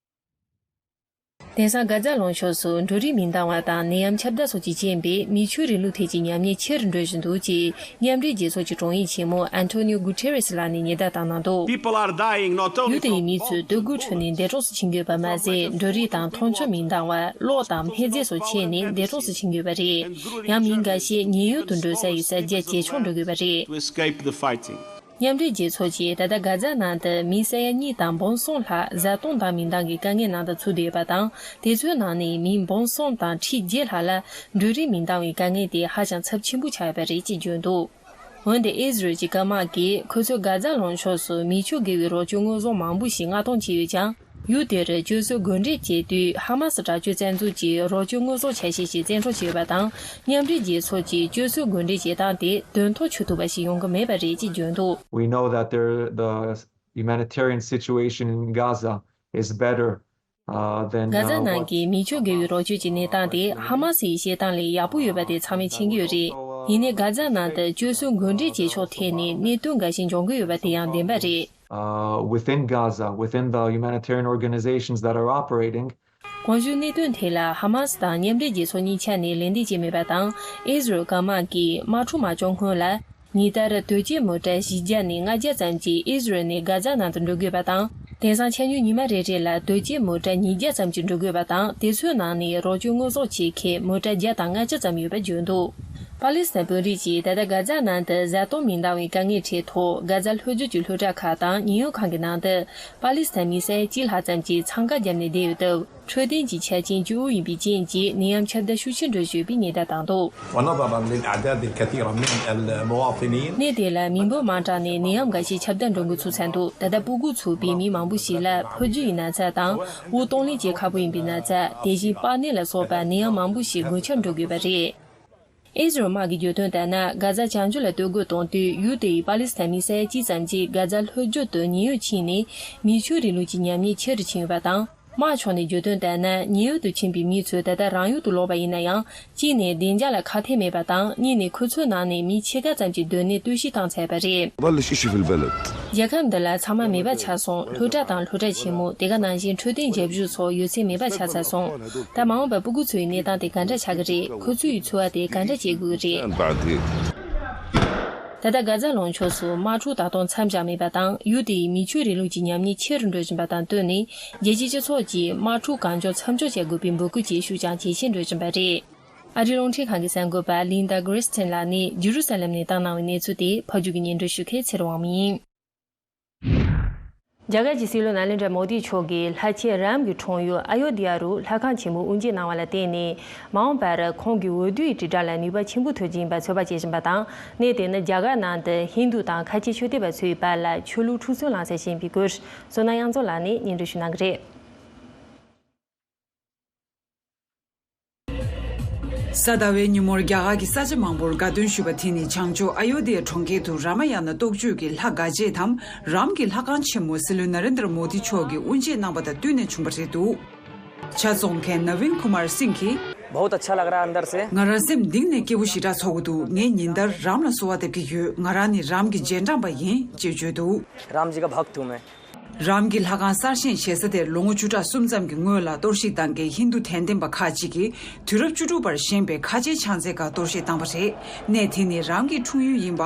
དེང་སང་གྷ་ཛ་ལུང་ཕྱོགས་སུ་འབྲུ་རིགས་མི་འདང་བ་དང་ནད་ཡམས་ཁྱབ་གདལ་སོགས་ཀྱི་རྐྱེན་པས་མིའི་ཆོས་རིང་ལུགས་ཐད་ཀྱི་ཉམས་ཉེས་ཆེ་རུ་འགྲོ་བཞིན་འདུག་ཅེས་མཉམ་འབྲེལ་རྒྱལ་ཚོགས་ཀྱི་དྲུང་ཡིག་ཆེན་མོ་ཨན་ཊོ་ནིའོ་གུ་ཏེ་རེས་ལགས་ནས་ཉེན་བརྡ་བཏང་གནང་འདུག People are dying not only ཡུལ་དེའི་མི་ཚོས་སྡུག་སྒུལ་ཁྲོད་ནས་འདས་གྲོངས་སུ་ཕྱིན་ཡོད་པ་མ་ཟད། འབྲུ་རིགས་དང་འཐུང་ཆུ་མི་འདང་བ། གློག་དང་སྨན་རྫས་སོགས་ཆད་ནས་འདས་གྲོངས་སུ་ཕྱིན་ཡོད་པ་རེད། ཡང་མི་འགའ་ཤས་ཉེན་གཡོལ་དུ་འགྲོ་ས་ཡི་གསར་རྒྱག་ཇེ་ཆུང་འགྲོ་དགོས་པ་རེད། To escape the fighting. མཉམ་འབྲེལ་རྒྱལ་ཚོགས་ཀྱིས་ད་ལྟ་གྷ་ཛ་ནང་དུ་མི་ས་ཡ་གཉིས་དང་འབུམ་གསུམ་ལྷག་བཟའ་བཏུང་འདང་མི་འདང་གི་དཀའ་ངལ་ནང་དུ་ཚུད་བསྡད་ཡོད་པ་དང་། དེ་ཚོའི་ནང་ནས་མི་འབུམ་གསུམ་དང་ཁྲི་བརྒྱད་ལྷག་ལ་འབྲུ་རིགས་མི་འདང་བའི་དཀའ་ངལ་དེ་ཧ་ཅང་ཚབས་ཆེན་པོ་ཆགས་ཡོད་པ་རེད་ཅེས་བརྗོད་འདུག་འོན་ཏེ་ཨི་ཟི་རལ་གྱི་སྐམ་དམག་གིས་ཁོ་ཚོས་གྷ་ཛ་ལུང་ཕྱོགས་སུ་མི་ཆོས་དགེ་བའི་རོགས་སྐྱོར་དངོས་ཟོག་མང་པོ་ཞིག་མངགས་གཏོང་བྱས་ཡོད་ཀྱང་། ཡུལ་དེར་བཅོལ་གསོའི་འགོ་འདྲེན་བྱེད་དུས་ཧ་མ་སི་དྲག་སྤྱོད་བཙན་འཛུལ་གྱིས་རོགས་སྐྱོར་དངོས་ཟོག་ཆ་ཤས་ཤིག་བཙན་འཕྲོག་བྱས་ཡོད་པ་དང་། མཉམ་འབྲེལ་རྒྱལ་ཚོགས་ཀྱིས་བཅོལ་གསོའི་འགོ་འདྲེན་བྱེད་སྟངས་དེ་དོན་ཐོག་ཆུད་ཐུབ་པ་ཞིག་ཡོང་གི་མེད་པ་རེད་ཅེས་བརྗོད་འདུག We know that there, the humanitarian situation in Gaza is better uh, than གྷ་ཛ་uh, ནང་what གི་མི་ཆོས་དགེ་བའི་རོགས་སྐྱོར་གྱི་གནས་སྟངས་དེ་ཧ་མ་སི་ཡི་བཤད་སྟངས་ལས་ཡག་པོ་ཡོད་པ་དེ་ཚང་མས་མཁྱེན་གྱི་ཡོད་རེད། ཡིན་ནའི་གྷ་ཛ་ནང་དུ་བཅོལ་གསོའི་འགོ་འདྲེན་བྱེད་ཕྱོགས་ཐད་ནས་གནད་དོན་འགའ་ཞིག་འབྱུང་གི་ཡོད་པ་དེ་ཡང་བདེན་པ་རེད། Uh, within Gaza, within the humanitarian organizations that are operating, གོང་ཞུས་གནད་དོན་དེ་ལ་ཧ་མ་སི་དང་མཉམ་འབྲེལ་རྒྱལ་ཚོགས་གཉིས་ཆ་ནས་ལན་འདེབས་བྱས་མེད་པ་དང་། ཨི་ཟི་རལ་སྐམ་དམག་གིས་དམག་འཁྲུག་མ་བྱུང་སྔོན་ལ། ཉིན་ལྟར་དོས་སྐྱེལ་མོ་ཊ་བཞི་བརྒྱ་ནས་ལྔ་བརྒྱ་ཙམ་གྱིས་ཨི་ཟི་རལ་ནས་གྷ་ཛ་ནང་དུ་འགྲོ་དགོས་པ་དང་། དེང་སང་ཆ་སྙོམས་ཉི་མ་རེ་རེ་ལ་དོས་སྐྱེལ་མོ་ཊ་ཉིས་བརྒྱ་ཙམ་གྱིས་འགྲོ་དགོས་པ་དང་། དེ་ཚོའི་ནང་ནས་རོགས་སྐྱོར་དངོས་ཟོག་ཆེད་མཁན་མོ་ཊ་བརྒྱ་དང་ལྔ་བཅུ་ཙམ་ཡོད་པ་བརྗོད་འདུག་པ་ལི་སི་ཐན་དཔོན་རིགས་ཀྱིས་ད་ལྟ་གྷ་ཛ་ནང་དུ་བཟའ་བཏུང་མི་འདང་བའི་དཀའ་ངལ་འཕྲད་ཐོག་གྷ་ཛ་ལྷོ་རྒྱུད་ཀྱི་སློབ་གྲྭ་ཁག་དང་ཉེན་གཡོལ་ཁང་གི་ནང་དུ་པ་ལི་སི་ཐན་མི་ས་ཡ་གཅིག་ལྷག་ཙམ་གྱིས་འཚང་ཁ་བརྒྱབ་ནས་བསྡད་ཡོད་སྟབས། འཕྲོད་བསྟེན་གྱི་ཆ་རྐྱེན་སྐྱོ་བོ་ཡིན་པའི་རྐྱེན་གྱིས་ནད་ཡམས་ཁྱབ་གདལ་ཤུགས་ཆེར་འགྲོ་བཞིན་ཡོད་པའི་ཉེན་བརྡ་བཏང་འདུག ونظرا للأعداد الكثيرة من المواطنين. གནས་དེ་ལ་མི་འབོར་མང་དྲགས་ནས་ནད་ཡམས་འགའ་ཤས་ཁྱབ་གདལ་འགྲོ་འགོ་ཚུགས་ཚར་འདུག་ད་ལྟ་སྤུ་གུ་ཚོ་བོད་མི་མང་པོ་ཞིག་ལ་ཕོ་རྒྱུད་ཀྱི་ན་ཚ་དང་དབུགས་གཏོང་ལེན་བྱེད་ཁག་པོ་ཡིན་པའི་ན་ཚ། དེ་བཞིན་པགས་ནད་ལ་སོགས་པ་ནད་ཡམས་མང་པོ་ཞིག་འགོས་ཁྱབ་འགྲོ་དགོས་པ་རེད། ཨི་ཟི་རལ་དམག་གི་བརྗོད་དོན་ལྟར་ན། གྷ་ཛ་བྱང་ཕྱོགས་ལ་གཏོར་རྒོལ་གཏོང་དུས་ཡུལ་དེའི་པ་ལི་སི་ཐན་མི་ས་ཡ་གཅིག་ཙམ་གྱིས་གྷ་ཛ་ལྷོ་རྒྱུད་དུ་ཉེན་གཡོལ་ཕྱིན་ནས་མིའི་ཆོས་རིང་ལུགས་ཀྱི་ཉམས་ཉེས་ཆེ་རུ་ཕྱིན་ཡོད་པ་དང་། དམག་ཕྱོགས་ནས་བརྗོད་དོན་ལྟར་ན། ཉེན་གཡོལ་དུ་ཕྱིན་པའི་མི་ཚོས་ད་ལྟ་རང་ཡུལ་དུ་ལོག་པ་ཡིན་ན་ཡང་། གཅིག་ནས་བདེ་འཇགས་ལ་ཁ་གཏད་མེད་པ་དང་། གཉིས་ནས་ཁུ་ཚུར་ནང་ནས་མི་ཕྱེད་ཀ་ཙམ་གྱི་སྡོད་གནས་གཏོར་བཤིག་བཏང་ཚར་བ་རེད། ضل شيء في البلد. རྒྱལ་ཁབ་འདི་ལ་ཚང་མ་མེད་པ་ཆགས་སོང་། སློབ་གྲྭ་དང་སློབ་གྲྭ་ཆེན་མོ། དེ་ག་ནང་བཞིན་འཕྲོད་བསྟེན་རྒྱབ་སྐྱོར་སོགས་ཡོད་ཚད་མེད་པ་ཆགས་ཚར་སོང་། ད་མ་འོངས་པར་སྤུ་གུ་ཚོའི་གནས་སྟངས་དེ་ག་འདྲ་ཆགས་ཀྱི་རེད། ཁོ་ཚོའི་འཚོ་བ་དེ་ག་འདྲ་བྱེད་དགོས་ཀྱི་རེད། ད་ལྟ་གྷ་ཛ་ལུང་ཕྱོགས་སུ་དམག་འཁྲུག་ད་དུང་མཚམས་བཞག་མེད་པ་དང་། ཡུལ་དེའི་མི་ཆོས་རིང་ལུགས་ཀྱི་ཉམས་ཉེས་ཆེ་རུ་འགྲོ་བཞིན་པ་དང་བསྟུན་ནས། རྒྱལ་སྤྱིའི་སྤྱི་ཚོགས་ཀྱིས་དམག་འཁྲུག་གང་མགྱོགས་མཚམས་འཇོག་བྱེད་དགོས་པའི་འབོད་སྐུལ་བྱེད་ཤུགས་ཀྱང་ཇེ་ཆེར་འགྲོ་བཞིན་པ་རེད། ཨ་རིའི་རླུང་འཕྲིན་ཁང་གི་གསར་འགོད་པ་ལིན་ཌ་གྷི་རི་སི་ཊིན་ལགས་ནས་ཇི་རུ་ས་ལེམ་ནས་བཏང་གནང་བའི་གནས་ཚུལ་དེ་ཕབ་སྒྱུར་གྱིས་སྙན་སྒྲོན་ཞུ་མཁན་ཚེ་རིང་དབང་མོ་ཡིན། རྒྱ་གར་གྱི་སྲིད་བློན་ན་རེན་དྲ་མོ་དི་མཆོག་གིས་ལྷ་ཆེན་རཱམ་གྱི་འཁྲུངས་ཡུལ་ཨ་ཡོ་དྷི་ཡ་རུ་ལྷ་ཁང་ཆེན་མོ་དབུ་འབྱེད་གནང་བ་ལ་བརྟེན་ནས། མ་འོངས་པར་ཁོང་གི་འོས་བསྡུའི་དྲིལ་བསྒྲགས་ལ་ནུས་པ་ཆེན་པོ་ཐོན་གྱི་ཡིན་པ་ཚོད་དཔག་བྱེད་བཞིན་པ་དང་། གནས་དེ་ནི་རྒྱ་གར་ནང་དུ་ཧིན་རྡུ་དང་ཁ་ཆེ་ཆོས་དད་པ་ཚོའི་བར་ལ་ཆོས་ལུགས་འཁྲུག་རྩོད་ལངས་ས་ཞིག་ཡིན་པའི་སྐོར། བསོད་ནམས་དབྱངས་འཛོམས་ལགས་ནས་སྙན་སྒྲོན་ཞུ་གནང་གི་རེད། གཟའ་ཟླ་བའི་ཉིན་མོར་རྒྱ་གར་གྱི་ས་ཆ་མང་པོར་དགའ་སྟོན་ཞུས་པ་དེ་ནི་བྱང་ཕྱོགས་ཨ་ཡོ་དྷི་ཡ་གྲོང་ཁྱེར་དུ་རཱ་མ་ཡ་ན་རྟོགས་བརྗོད་ཀྱི་ལྷ་དགའ་བྱེད་དམ་རཱམ་གྱི་ལྷ་ཁང་ཆེན་མོ་སྲིད་བློན་ན་རེན་དྲ་མོ་དི་མཆོག་གིས་དབུ་འབྱེད་གནང་པ་དང་བསྟུན་ནས་བྱུང་བ་རེད་འདུག་ཆ་ཚོང་མཁན་ནཱ་ཝིན་ཀུ་མར་སིང་གིས། बहुत अच्छा लग रहा है अंदर से। ང་རང་སེམས་གཏིང་ནས་སྐྱིད་པོ་ཞེ་དྲག་ཚོར་གྱི་འདུག་ངས་ཉིན་ལྟར་རཱམ་ལ་གསོལ་བ་འདེབས་ཀྱི་ཡོད། ང་རང་ནི་རཱམ་གྱི་རྗེས་འབྲང་པ་ཡིན། ཅེས་བརྗོད་འདུག राम जी का भक्त हूँ मैं। རཱམ་གྱི་ལྷ་ཁང་གསར་བཞེངས་བྱེད་ས་དེར་ལོ་ངོ་བཅུ་ཕྲག་གསུམ་ཙམ་གྱི་སྔོན་ལ་གཏོར་བཤིག་བཏང་མཁན་ཧིན་རྡུ་དད་ལྡན་པ་ཁག་ཅིག་གིས་དུས་རབས་བཅུ་དྲུག་པར་བཞེངས་པའི་ཁ་ཆེའི་ཕྱག་མཛོད་ཁག་གཏོར་བཤིག་བཏང་བ་རེད། གནས་དེ་ནི་རཱམ་གྱི་འཁྲུངས་ཡུལ་ཡིན་པ་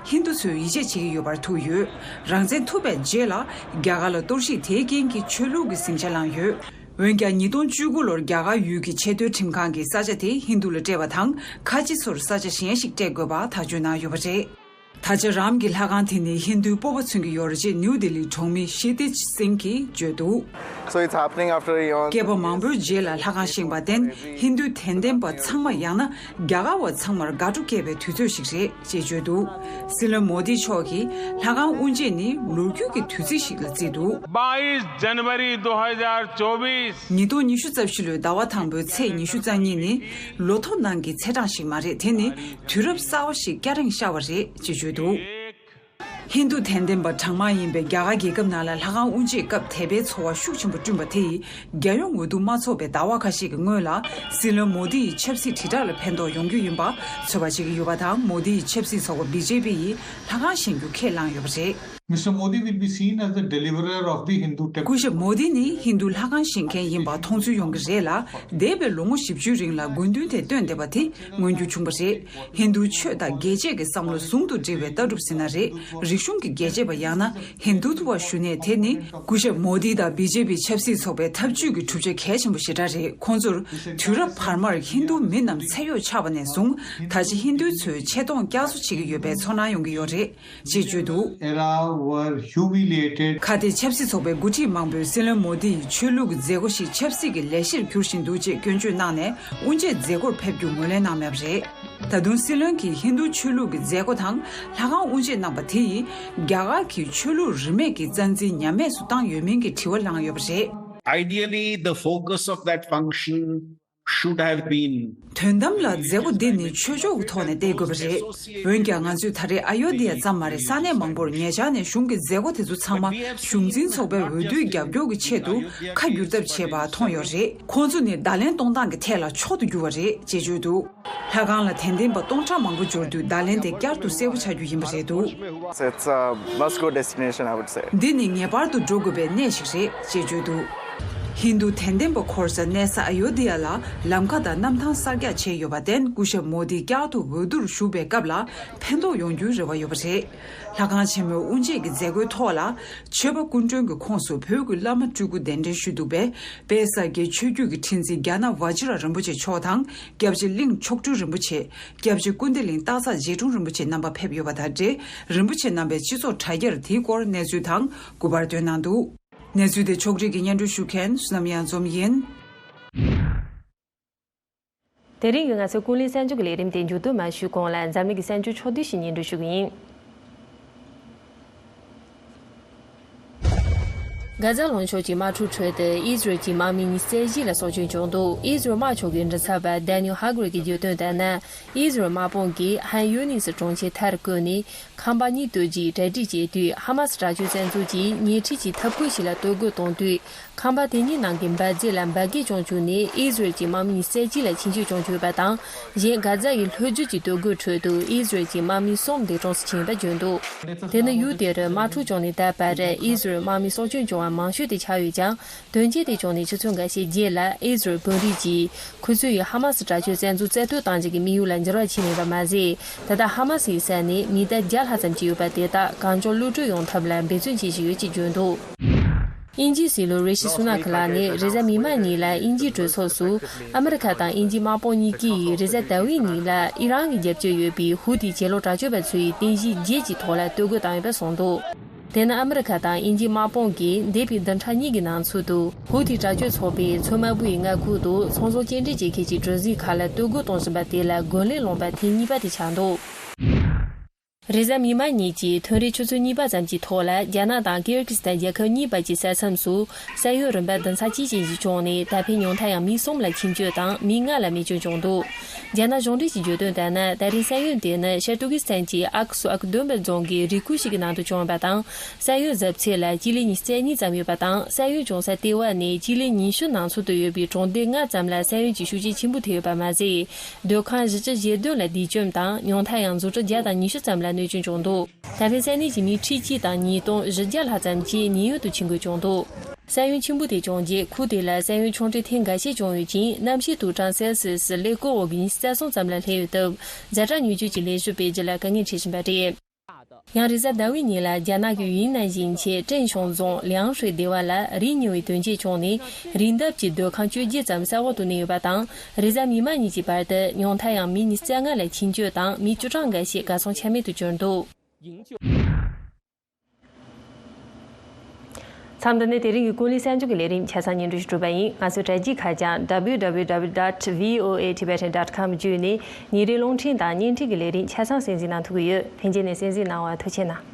ཧིན་རྡུ་ཚོས་ཡིད་ཆེས་བྱེད་ཀྱི་ཡོད་པར་ཐུག་ཡོད། རང་བཙན་ཐོབ་པའི་རྗེས་ལ་རྒྱ་གར་ལ་གཏོར་བཤིག་དེའི་རྐྱེན་གྱིས་ཆོས་ལུགས་ཀྱི་ཟིང་ཆ་ལངས་ཡོད། འོན་ཀྱང་ཉིས་སྟོང་བཅུ་དགུ་ལོར་རྒྱ་གར་ཡུལ་གྱི་ཆེས་མཐོའི་ཁྲིམས་ཁང་གིས་ས་ཆ་དེ་ཧིན་རྡུ་ལ་སྤྲད་པ་དང་། ཁ་ཆེ་ཚོར་ས་ཆ་གཞན་ཞིག་སྤྲད་དགོས་པ་ཐག་གཅོད་གནང་ཡོད་པ་རེད། ད་ཆ་རཱམ་གྱི་ལྷ་ཁང་དེ་ནི་ཧིན་རྡུའི་སྤོབས་པ་མཚོན་གྱི་ཡོད་རེད་ཅེས་ནིའུ་ལྡི་ལིའི་གྲོང་མི་ཤི་ཏི་ཇི་སིང་གིས་བརྗོད་འདུག So it's happening after a year. བསྐལ་པ་མང་པོའི་རྗེས་ལ་ལྷ་ཁང་བཞེངས་པར་བརྟེན། ཧིན་རྡུ་དད་ལྡན་པ་ཚང་མ། ཡང་ན་རྒྱ་གར་བ་ཚང་མར་དགའ་སྤྲོ་སྐྱེས་པའི་དུས་ཚོད་ཞིག་རེད་ཅེས་བརྗོད་འདུག་སྲིད་བློན་མོ་དི་མཆོག་གིས་ལྷ་ཁང་དབུ་འབྱེད་ནི་ལོ་རྒྱུས་ཀྱི་དུས་ཚིགས་ཤིག་ལ་བརྩིས་འདུག बाईस जनवरी दो हज़ार चौबीस। ཉིས་སྟོང་ཉི་ཤུ་རྩ་བཞི་ལོའི་ཟླ་བ་དང་པོའི་ཚེས་ཉི་ཤུ་རྩ་གཉིས་ནི་ལོ་ཐོ་ནང་གི་ཚེས་གྲངས་ཤིག་མ་རེད། དེ་ནི་དུས་རབས་གསར་བ་ཞིག་སྐྱ་རེངས་ཤར་བ་རེད་ཅེས་བརྗོད་འདུག་ཧིན་རྡུ་དད་ལྡན་པ་གྲངས་མང་ཡིན་པའི་རྒྱ་གར་རྒྱལ་ཁབ་ནང་ལ་ལྷ་ཁང་དབུ་འབྱེད་སྐབས་དད་པའི་ཚོར་བ་ཤུགས་ཆེན་པོ་བསྐྲུན་པ་དེ་ཡིས་རྒྱལ་ཡོངས་འོས་བསྡུ་མ་ཚོགས་པའི་ཟླ་བ་ཁ་ཤས་ཀྱི་སྔོན་ལ་སྲིད་བློན་མོ་དི་ཡི་ཆབ་སྲིད་དྲིལ་བསྒྲགས་ལ་ཕན་ཐོགས་ཡོང་རྒྱུ་ཡིན་པ་ཚོད་དཔག་བྱེད་ཀྱི་ཡོད་པ་དང་། མོ་དི་ཡི་ཆབ་སྲིད་ཚོགས་པ་བི་ཇེ་པི་ཡིས་ལྷ་ཁང་བཞེངས་རྒྱུ་ཁས་བླངས་ཡོད་པ་རེད། Mister Modi will be seen as the deliverer of the Hindu temple. སྐུ་ཞབས་མོ་དི་ནི་ཧིན་རྡུ་ལྷ་ཁང་བཞེངས་མཁན་ཡིན་པ་མཐོང་ཚུལ་ཡོང་གི་རེད་ལ། འདས་པའི་ལོ་ངོ་བཞི་བཅུའི་རིང་ལ་དགོས་འདུན་དེ་བཏོན་བསྡད་པ་དེ་མངོན་འགྱུར་བྱུང་བ་རེད། ཧིན་རྡུ་ཆོས་དང་རྒྱལ་གཅེས་ཀྱི་བསམ་བློ་ཟུང་དུ་འབྲེལ་བའི་ལྟ་གྲུབ་ཟེར་ན་རེད། རིག་གཞུང་གི་རྒྱལ་གཅེས་པ་ཡང་ན་ཧིན་རྡུ་ཐུ་བ་ཞུ་ནས། དེ་ནི་སྐུ་ཞབས་མོ་དི་དང་བི་ཇེ་པི་ཆབ་སྲིད་ཚོགས་པའི་འཐབ་ཇུས་ཀྱི་གྲུབ་ཆ་གལ་ཆེན་པོ་ཞེ་དྲག་རེད། ཁོང་ཚོར་དུས་རབས་བར་མར་ཧིན་རྡུ་མི་རྣམས་ཚེ་གཡོག་ཆགས་པ་ནས་བཟུང་། ད་ཆ་ཧིན་རྡུ་ཚོས་ཆེ་མཐོང་བསྐྱར་གསོ་བྱེད་ཀྱི་ཡོད་པའི་ཚོར་སྣང་ཡོང་གི་ཡོད་རེད། ཅེས་བརྗོད་འདུག Era were humiliated. ཁ་ཏའི་ཆབ་སྲིད་ཚོགས་པའི་འགོ་ཁྲིད་མང་པོས་སྲིད་བློན་མོ་དི་ཡིས་ཆོས་ལུགས་ཀྱི་མཛད་སྒོ་ཞིག་ཆབ་སྲིད་ཀྱི་ལས་གཞིར་འགྱུར་བཞིན་འདུག་ཅེས་སྐྱོན་བརྗོད་གནང་ནས། དབུ་འབྱེད་མཛད་སྒོར་ཕེབས་རྒྱུ་ངོས་ལེན་གནང་མེད་པ་རེད། ད་དུང་སྲིད་བློན་གྱིས་ཧིན་རྡུ་ཆོས་ལུགས་ཀྱི་མཛད་སྒོ་དང་ལྷ་ཁང་དབུ་འབྱེད་གནང་པ་དེ་ཡིས་རྒྱ་གར་གྱི་ཆོས་ལུགས་རིས་མེད་ཀྱི་རྩ་འཛིན་ཉམས་དམས་སུ་བཏང་ཡོད་མིན་གྱི་དྲི་བ་བསླངས་ཡོད་པ་རེད། Ideally, the focus of that function should have been དོན་དམ་ལ་མཛད་སྒོ་འདི་ནི་ཆོས་ཕྱོགས་ཀྱི་ཐོག་ནས་བལྟ་དགོས་པ་རེད། འོན་ཀྱང་ང་ཚོས་ད་རེས་ཨ་ཡོ་དྷི་ཡ་ཙམ་མ་རེད། ས་གནས་མང་པོར་ཉེ་ཆར་ནས་གཞུང་གི་མཛད་སྒོ་དེ་ཚོ་ཚང་མ་གཞུང་འཛིན་ཚོགས་པའི་འོས་བསྡུའི་རྒྱབ་སྐྱོར་གྱི་ཆེད་དུ་ཁ་བསྒྱུར་ཐབས་བྱས་པ་མཐོང་ཡོད་རེད། ཁོང་ཚོ་ནི་བརྡ་ལན་གཏོང་སྟངས་ཀྱི་ཐད་ལ་མཆོག་ཏུ་གྱུར་བ་རེད་ཅེས་བརྗོད་འདུག་ལྷ་ཁང་ལ་དད་ལྡན་པ་སྟོང་ཕྲག་མང་པོ་འབྱོར་དུས་བརྡ་ལན་དེ་བསྐྱར་དུ་གསལ་པོ་ཆགས་རྒྱུ་ཡིན་པ་རེད་འདུག It's a must go destination, I would say. འདི་ནི་ངེས་པར་དུ་འགྲོ་དགོས་པའི་གནས་ཤིག་རེད་ཅེས་བརྗོད་འདུག་ཧིན་རྡུ་དད་ལྡན་པ་འཁོར་ས་གནས་ས་ཨ་ཡོ་དྷི་ཡ་ལ་ལམ་ཁ་དང་གནམ་ཐང་གསར་རྒྱག་བྱས་ཡོད་པར་བརྟེན། སྐུ་ཞབས་མོ་དི་བསྐྱར་དུ་འོས་བསྡུར་ཞུགས་པའི་སྐབས་ལ་ཕན་ཐོགས་ཡོང་རྒྱུའི་རེ་བ་ཡོད་པ་རེད། ལྷ་ཁང་ཆེན་མོའི་དབུ་འབྱེད་ཀྱི་མཛད་སྒོའི་ཐོག་ལ་ཆོས་པ་སྐུ་མགྲོན་གྱི་ཁོངས་སུ་བོད་ཀྱི་བླ་མ་སྤྲུལ་སྐུ་གདན་འདྲེན་ཞུས་འདུག་པས། དཔལ་ས་སྐྱའི་ཆོས་བརྒྱུད་ཀྱི་ཁྲི་འཛིན་རྒྱ་ནག་ཝ་ཇི་ར་རིན་པོ་ཆེ་མཆོག་དང་། སྐྱབས་རྗེ་གླིང་མཆོག་སྤྲུལ་རིན་པོ་ཆེ། སྐྱབས་རྗེ་ཀུན་བདེ་གླིང་སྟག་ཚང་རྗེ་དྲུང་རིན་པོ་ཆེ་རྣམ་པ་ཕེབས་ཡོད་པ་དང་འབྲེལ། རིན་པོ་ཆེ་རྣམ་པས་སྤྱི་ཚོགས་དྲ་རྒྱར་དེའི་སྐོར་གནས་ཚུལ་དང་སྐུ་པར་བཏོན་གནང་འདུག་གནས་ཚུལ་དེ་ཕྱོགས་སྒྲིག་གིས་སྙན་སྒྲོན་ཞུ་མཁན་བསོད་ནམས་དབྱངས་འཛོམས་ཡིན། དེ་རིང་གི་ང་ཚོའི་ཀུན་གླེང་གསར་འགྱུར་གྱི་ལས་རིམ་དེ་མཇུག་བསྡོམས་མ་ཞུས་གོང་ལ། འཛམ་གླིང་གི་གསར་འགྱུར་ཕྱོགས་བསྡུས་ཤིག་སྙན་སྒྲོན་ཞུ་གི་ཡིན། གྷ་ཛ་ལུང་ཕྱོགས་ཀྱི་དམག་འཁྲུག་ཁྲོད་དུ་ཨི་ཟི་རལ་གྱི་དམག་མི་ཉི་ཤུ་རྩ་བཞི་ལ་སྲོག་སྐྱོན་བྱུང་འདུག་ཨི་ཟི་རལ་དམག་ཕྱོགས་ཀྱི་མགྲིན་ཚབ་པ་Daniel Hagari གྱིས་བརྗོད་དོན་ལྟར་ན། ཨི་ཟི་རལ་དམག་དཔུང་གིས་ཧན་ཡུ་ནིས་གྲོང་ཁྱེར་མཐར་བསྐོར་ནས་ཁང་པ་གཉིས་གཏོར་རྒྱུའི་གྲ་སྒྲིག་བྱས་དུས། ཧ་མ་སི་དྲག་སྤྱོད་བཙན་འཛུལ་གྱིས་ཉེ་འཁྲིས་ཀྱི་ཐབ་ཁུལ་ཞིག་ལ་གཏོར་རྒོལ་གཏོང་དུས། ཁང་པ་དེ་གཉིས་ནང་གི་འབར་རྫས་ལ་འབར་གས་བྱུང་བཅུག་ནས། ཨི་ཟི་རལ་གྱི་དམག་མི་ཉི་ཤུ་རྩ་གཅིག་ལ་འཆིང་སྐྱོན་བྱུང་བཅུག་ཡོད་པ་དང་། གཞན་གྷ་ཛ་ཡི་ལྷོ་རྒྱུད་ཀྱི་གཏོར་རྒོལ་ཁྲོད་དུ་ཨི་ཟི་རལ་གྱི་དམག་མི་གསུམ་འདས་གྲོངས་སུ་ཕྱིན་ཡོད་པ་བརྗོད་འདུག་དེ་ནི་ཡུལ་དེར་དམག་འཁྲུག་བྱུང་ནས་ད་བར་ཨི་ཟི་རལ་དམག་མི་སྲོག་སྐྱོན་བྱུང་བ་མང་ཤོས་དེ་ཆགས་ཡོད་ཀྱང་། དོན་རྐྱེན་དེ་བྱུང་ནས་ཆུ་ཚོད་འགའ་ཤས་རྗེས་ལ་ཨི་ཟི་རལ་དཔོན་རིགས་ཀྱིས་ཁོ་ཚོས་ཧ་མ་སི་དྲག་སྤྱོད་བཙན་འཛུལ་རྩད་གཏོད་གཏང་རྒྱུ་གི་དམིགས་ཡུལ་ལ་འགྱུར་བ་ཕྱིན་མེད་པ་མ་ཟད། ད་ལྟ་ཧ་མ་སིའི་ས་ནས་མི་ཐེར་བརྒྱ་ལྷག་ཙམ་ཅིག་ཡོད་པ་དེ་དག་གང་མགྱོགས་གློད་གྲོལ་ཡོང་ཐབས་ལ་འབད་བརྩོན་བྱེད་བཞིན་ཡོད་ཅེས་བརྗོད་འདུག་དབྱིན་ཇིའི་སྲིད་བློན་རི་ཤི་སུ་ན་ཁི་ལགས་ནས་རེས་གཟའ་མིག་དམར་ཉིན་ལ་དབྱིན་ཇིའི་གྲོས་ཚོགས་སུ་ཨ་མི་རི་ཁ་དང་དབྱིན་ཇིའི་དམག་དཔུང་གཉིས་ཀྱིས་རེས་གཟའ་ཟླ་བའི་ཉིན་ལ་ཨི་རན་གྱི་རྒྱབ་སྐྱོར་ཡོད་པའི་ཧུ་ཐི་གྱེན་ལོག་དྲག་སྤྱོད་པ་ཚོའི་རྟེན་གཞི་བརྒྱད་ཀྱི་ཐོག་ལ་གཏོར་རྒོལ་བཏང་ཡོད་པ་གསུངས་འདུག་དེ་ནི་ཨ་མི་རི་ཁ་དང་དབྱིན་ཇིའི་དམག་དཔུང་གིས་འདས་པའི་བདུན་ཕྲག་གཉིས་ཀྱི་ནང་ཚུད་དུ་ཧུ་ཐི་དྲག་སྤྱོད་ཚོགས་པའི་མཚོ་དམར་པོའི་མངའ་ཁུལ་དུ་ཚོང་ཟོག་སྐྱེལ་འདྲེན་བྱེད་མཁན་གྱི་གྲུ་གཟིངས་ཁག་ལ་གཏོར་རྒོལ་གཏོང་བཞིན་པ་དེ་ལ་རྒོལ་ལན་སློང་པ་ཐེངས་གཉིས་པ་དེ་ཆགས་འདུག་རེས་གཟའ་མིག་དམར་ཉིན་གྱི་ཐུན་རེ་ཆུ་ཚོད་གཉིས་པ་ཙམ་གྱི་ཐོག་ལ། རྒྱ་ནག་དང་ཀིར་གི་སི་ཐན་རྒྱལ་ཁབ་གཉིས་བར་གྱི་ས་མཚམས་སུ་ས་ཡོམ་རིམ་པ་བདུན་ཚིགས་གཅིག་ཅན་ཞིག་བྱུང་ནས། ད་ཕན་ཉུང་མཐར་ཡང་མི་གསུམ་ལ་འཆིང་སྐྱོད་དང་མི་ལྔ་ལ་རྨས་སྐྱོན་བྱུང་འདུག་རྒྱ་ནག་གཞུང་འབྲེལ་གྱིས་བརྗོད་དོན་ལྟར་ན། ད་རེས་ས་ཡོམ་དེ་ནི་ཤར་ཏུར་ཀི་སི་ཐན་གྱི་ཨག་སུ་ཨག་བདུན་པ་རྫོང་གི་རི་ཁུག་ཞིག་གི་ནང་དུ་བྱུང་ཡོད་པ་དང་། ས་ཡོམ་གཟབ་ཚད་ལ་སྤྱི་ལེ་ཉི་ཤུ་རྩ་གཉིས་ཙམ་ཡོད་པ་དང་། ས་ཡོམ་བྱུང་ས་ལྟེ་བ་ནས་སྤྱི་ལེ་ཉི་ཤུ་ནང་ཚུད་དུ་ཡོད་པའི་གྲོང་སྡེ་ལྔ་ཙམ་ལ་ས་ཡོམ་གྱི་ཤུགས་རྐྱེན་ཆེན་པོ་ཐེབས་ཡོད་པ་མ་ཟད། སྡོད་ཁང་བཞི་བཅུ་ཞེ་བདུན་ལ་རྡུལ་བཅོམ་དང་། ཉུང་མཐར་ཡང་བཟོ་གྲྭ་བརྒྱ་དང་ཉི་ཤུ་ཙམ་ལ་གནོད་སྐྱོན་བྱུང་འདུག་ད་ཕན་ས་གནས་ཀྱི་མི་ཁྲི་གཅིག་དང་ཉིས་སྟོང་བཞི་བརྒྱ་ལྷག་ཙམ་གྱིས་ཉེན་གཡོལ་དུ་ཕྱིན་དགོས་བྱུང་འདུག་ས་ཡོམ་ཆེན་པོ་དེ་བྱུང་རྗེས་ཁུལ་དེ་ལ་ས་ཡོམ་ཆུང་གྲས་ཐེངས་འགའ་ཤས་བྱུང་ཡོད་ཅིང་། གནམ་གཤིས་དུག་གྲངས་སེལ་སིས་སི་ཀླད་ཀོར་འོག་གི་ཉི་ཤུ་རྩ་གསུམ་ཙམ་ལ་སླེབས་ཡོད་སྟབས། ཛ་དྲག་ཉེན་བཅོལ་གྱི་ལས་ཞུགས་སྤེལ་རྒྱུ་ལ་དཀའ་ངལ་འཕྲད་བཞིན་པ་རེད། ཡང་རེས་གཟའ་ཟླ་བའི་ཉིན་ལ་རྒྱ་ནག་གི་ཡུན་ནན་ཞིང་ཆེན་ཀྲེན་ཆུང་རྫོང་ལིའང་ཧྲུའེ་སྡེ་བ་ལ་རི་ཉིལ་བའི་དོན་རྐྱེན་བྱུང་ནས། རི་འདབས་ཀྱི་སྡོད་ཁང་བཅོ་བརྒྱད་ཙམ་ས་འོག་ཏུ་གནས་ཡོད་པ་དང་། རེས་གཟའ་མིག་དམར་ཉིན་གྱི་བར་དུ་ཉུང་མཐར་ཡང་མི་ཉི་ཤུ་རྩ་ལྔ་ལ་འཆིང་སྐྱོད་དང་། མི་བཅུ་གྲངས་འགའ་ཤས་གར་སོང་ཆ་མེད་དུ་གྱུར་འདུག་མཚམས་འདི་ནས་དེ་རིང་གི་ཀུན་གླེང་གསར་འགྱུར་གྱི་ལས་རིམ་ཆ་ཚང་སྙན་སྒྲོན་ཞུ་གྲུབ་པ་ཡིན། ང་ཚོའི་དྲ་རྒྱའི་ཁ་བྱང་W W W dot V O A Tibetan dot com བརྒྱུད་ནས་ཉིན་རེའི་རླུང་འཕྲིན་དང་བརྙན་འཕྲིན་གྱི་ལས་རིམ་ཆ་ཚང་གསན་གཟིགས་གནང་ཐུབ་ཀྱི་ཡོད། ལྷན་རྒྱས་ནས་གསན་གཟིགས་གནང་བར་ཐུགས་རྗེ་གནང་།